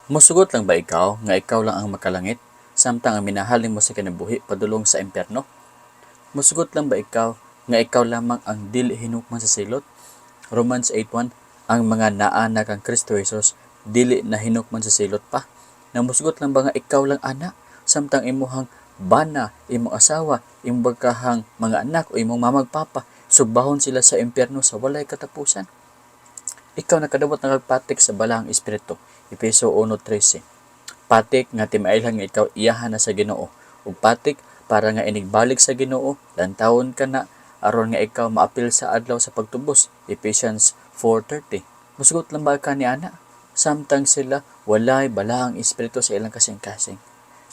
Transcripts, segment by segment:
Musugot lang ba ikaw nga ikaw lang ang makalangit samtang ang minahal nimo sa kinabuhi padulong sa impyerno? Musugot lang ba ikaw nga ikaw lamang ang dili hinukman sa silot? Romans 8:1, ang mga naa na kang Kristo Jesus dili na hinukman sa silot pa. Namusugot lang ba nga ikaw lang ana samtang imuhang bana, imong asawa, imong bagkahang mga anak o imong mama ug papa sugbahon sila sa impyerno sa walay katapusan? Ikaw nakadawat na kag patik sa Balaang Espiritu. Efeso 1:13. Patik nga timailhan nga ikaw iyahan na sa Ginoo. Ug patik para nga inigbalik sa Ginoo, lantawon ka na aron nga ikaw maapil sa adlaw sa pagtubos. Ephesians 4:30. Musugot lang ba ka ni ana? Samtang sila walay Balaang Espiritu sa ilang kasing-kasing.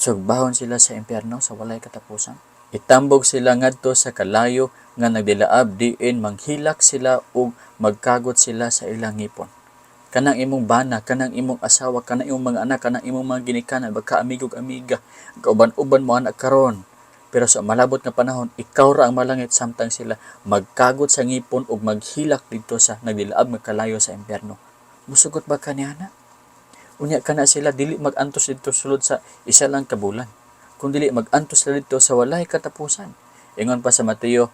Sugbahon sila sa impyerno sa walay katapusan. Itambog sila ngadto sa kalayo nga nagdilaab, diin manghilak sila ug magkagot sila sa ilang ngipon. Kanang imong bana, kanang imong asawa, kanang imong mga anak, kanang imong mga ginikanan, baka amigo ug amiga, kauban-uban mo anak karon. Pero sa malabot nga panahon, ikaw ra ang malangit samtang sila magkagot sa ngipon ug maghilak didto sa nagdilaab nga kalayo sa impyerno. Musugot ba ka niana? Unya kana sila dili mag-antos didto sulod sa isa lang ka bulan, kung dili mag-antos sila didto sa walay katapusan. Ingon pa sa Mateo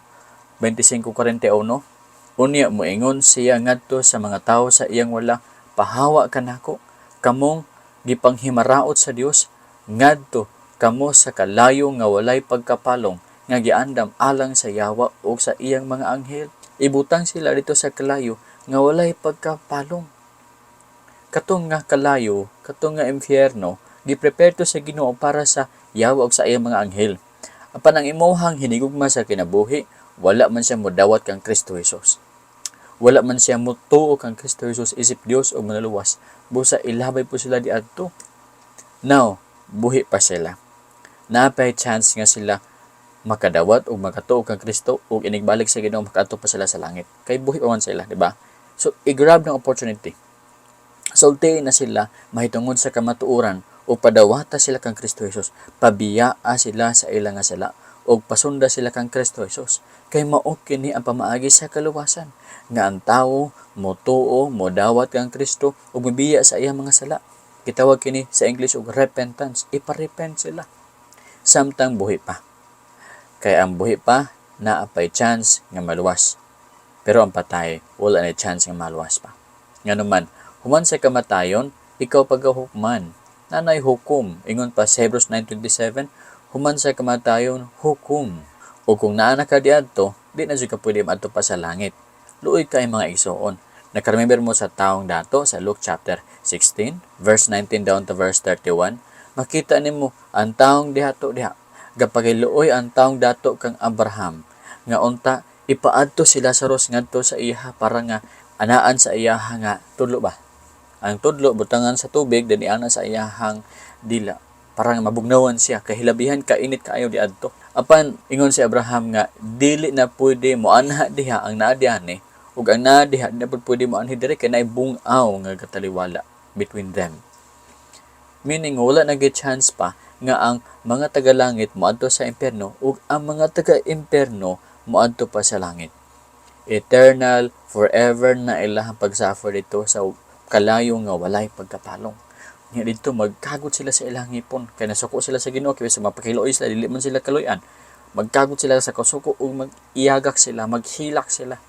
25:41, unya moingon siya ngadto sa mga tawo sa iyang wala, "Pahawa kanako, kamong gipanghimaraot sa Dios, ngadto kamo sa kalayo nga walay pagkapalong nga giandam alang sa yawa ug sa iyang mga anghel." Ibutang sila didto sa kalayo nga walay pagkapalong. Katong nga kalayo, katong nga impyerno, giprepare to sa Ginoo para sa yawa ug sa iyang mga anghel. Apan ang imuhang hinigugma sa kinabuhi, wala man siya modawat kang Kristo Jesus. Wala man siya motuo kang Kristo Jesus isip Dios o manluluwas. Busa ilabay po sila diadto. Now, buhi pa sila. Napay chance nga sila makadawat o makatuo kang Kristo ug inigbalik sa Ginoo, makaadto pa sila sa langit. Kay buhi pa man sila, di ba? So, i-grab ng opportunity. Sultiin na sila mahitungod sa kamatuoran o padawata sila kang Kristo Jesus. Pabiyaa sila sa ilang nga sala o pasunda sila kang Kristo Jesus. Kay mao kini ang pamaagi sa kaluwasan nga ang tawo motuo, modawat kang Kristo ug mobiya sa iyang mga sala. Gitawag kini sa English og repentance. Ipa-repent sila samtang buhi pa. Kay ang buhi pa, naa pay chance nga maluwas. Pero ang patay, wala na chance nga maluwas pa. Ngano man, human sa kamatayon, ikaw pagahukman. Nanay hukom. Ingon pa sa Hebrews 9:27, human sa kamatayon, hukom. O kung naa na ka diadto, di na jud ka pwede maadto pa sa langit. Luoy kay, mga igsoon. Nakaremember mo sa taong dato sa Luke chapter 16, verse 19 down to verse 31. Makita nimo ang taong dihato diha. Gapakiluoy ang taong dato kang Abraham nga unta ipaadto si Lazarus ngadto sa iyaha para nga anaan sa iyaha nga tudlo ba. Ang tudlo butangan sa tubig, then iana sa iyahang dila para nga mabugnawan siya kay hilabihan ka init kaayo diadto. Apan ingon si Abraham nga dili na pwede mo anha diha ang naa diani ug ang naa diha di na pud pwede mo anhi diri kay naay bungaw nga kataliwala between them. Meaning wala na chance pa nga ang mga taga-langit moadto sa impyerno ug ang mga taga-impyerno moadto pa sa langit. Eternal, forever na ilahang pagsuffer didto sa kalayo nga walay pagkapalong. Nga didto magkagot sila sa ilang ngipon kay nasuko sila sa Ginoo, kay sa mapakiluoy sila, dili man sila kaluyan. Magkagot sila sa kasuko ug mag-iyagak sila, maghilak sila.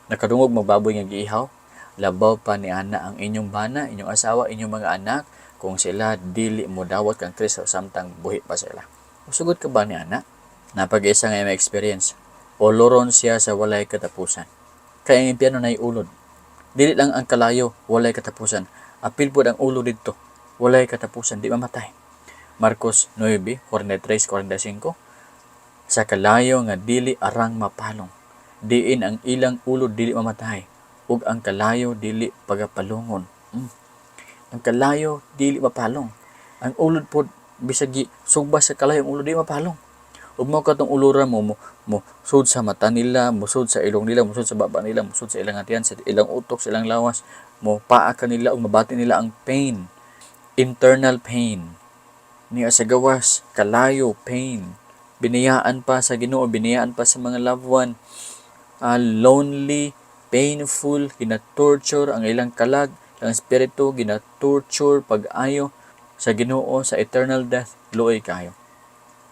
Nakadungog magbaboy nga giihaw? Labaw pa ni ana ang inyong bana, inyong asawa, inyong mga anak kung sila dili mo dawat kang Kristo samtang buhi pa sila. Musugot ka ba ni ana? Napag-isa nga may experience. Oloron siya sa walay katapusan. Kaya ang impyerno naay ulod. Dili lang ang kalayo walay katapusan. Apil pod ang ulo didto. Walay katapusan, di mamatay. Marcos 9:43, 45. Sa kalayo nga dili arang mapalong. Diin ang ilang ulo dili mamatay ug ang kalayo dili pagapalungon. Ang kalayo dili mapalong. Ang ulod pod, bisag gi sugba sa kalayo ang ulo, dili mapalong. Ug mao katong ulura mo mo mo sud sa mata nila, mo sud sa ilong nila, mo sud sa baba nila, mo sud sa ilang atiyan, sa ilang utok, sa ilang lawas, mo paa kanila ug mabati nila ang pain. Internal pain. Niya sa gawas, kalayo, pain. Biniyaan pa sa Ginoo, biniyaan pa sa mga loved one. Lonely, painful, gina-torture ang ilang kalag, ang espiritu, gina-torture pag-ayo. Sa Ginoo sa eternal death, luoy kayo.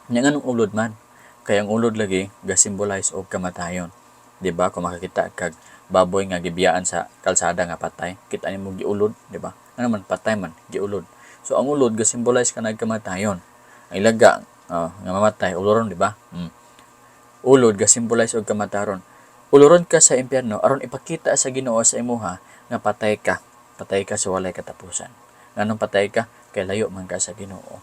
Nya nganong ulod man? Kay ang ulod lagi ga-symbolize og kamatayon. 'Di ba? Kung makakita kag baboy nga gibiyaan sa kalsada nga patay, kita nimo giulod, 'di ba? Ano man, patay man, giulod. So ang ulod ga-symbolize kanang kamatayon. Ang ilaga nga mamatay, uloron, 'di ba? Ulod ga-symbolize og kamatayon. Uloron ka sa impyerno aron ipakita sa Ginoo sa imuha nga patay ka. Patay ka sa walay katapusan. Nganong patay ka? Kay layo man ka sa Ginoo.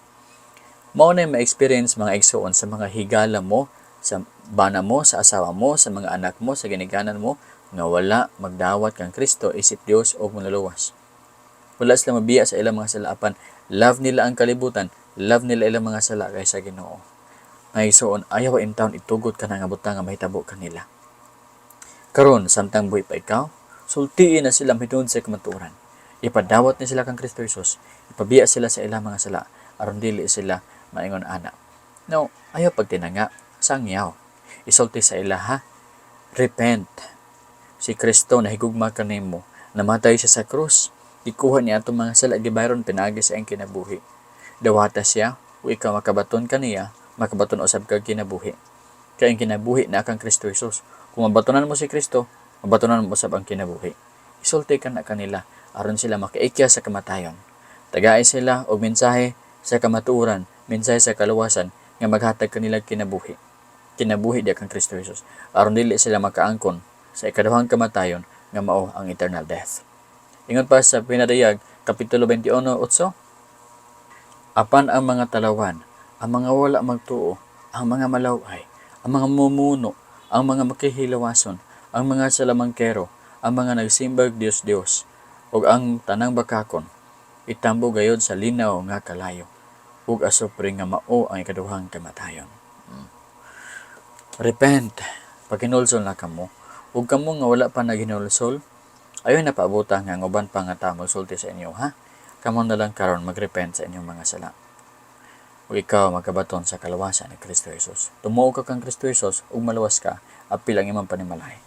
Mao na ma-experience, mga igsoon, sa mga higala mo, sa bana mo, sa asawa mo, sa mga anak mo, sa ginikanan mo, nga wala magdawat kang Kristo isip Dios og manluluwas. Wala sila mabiya sa ilang mga sala apan love nila ang kalibutan, love nila ilang mga sala kaysa Ginoo. Mga igsoon, ayaw intawon itugot ka na nga butang nga mahitabo kanila. Karon, samtang buhi pa ikaw, sultiin na sila mahitungod sa kamatuoran. Ipadawat ni sila kang Kristo Jesus. Ipabiya sila sa ilang mga sala aron dili sila maingon ana. No, ayaw pagtinanga, sangyaw. Isulti sa ila ha. Repent. Si Kristo nahigugma kanimo. Namatay siya sa krus. Gikuha niya atong mga sala, gibayron pinaagi sa iyang kinabuhi. Dawata siya, ug ikaw makabaton kaniya, makabaton usab kag kinabuhi. Kay ang kinabuhi na kang Kristo Jesus. Kung mabatonan mo si Kristo, mabatonan mo usab ang kinabuhi. Isulti ka na kanila aron sila makaikya sa kamatayon. Tagay sila og mensahe sa kamatuoran, mensahe sa kaluwasan nga maghatag kanila kinabuhi. Kinabuhi diya kang Kristo Jesus. Aron dili sila makaangkon sa ikaduhang kamatayon nga mao ang eternal death. Ingon pa sa Pinadayag, Kapitulo 21:8, "Apan ang mga talawan, ang mga wala magtuo, ang mga malaway, ang mga mumuno, ang mga makihilawason, ang mga salamangkero, ang mga nagsimbag Dios-Dios, ug ang tanang bakakon, itambo gayod sa linaw nga kalayo, ug asupre nga mao ang ikaduhang kamatayon." Repent, paghinulsol na kamo, ug kamo nga wala pa naghinulsol, ayaw na paabuta nga ang uban pa nga tao magsulti sa inyo, ha? Kamo na lang karon magrepent sa inyong mga sala. Ug ikaw magkabaton sa kalawasan ni Kristo Jesus. Tumuo ka kang Kristo Jesus ug maluwas ka, apil ang imong panimalay.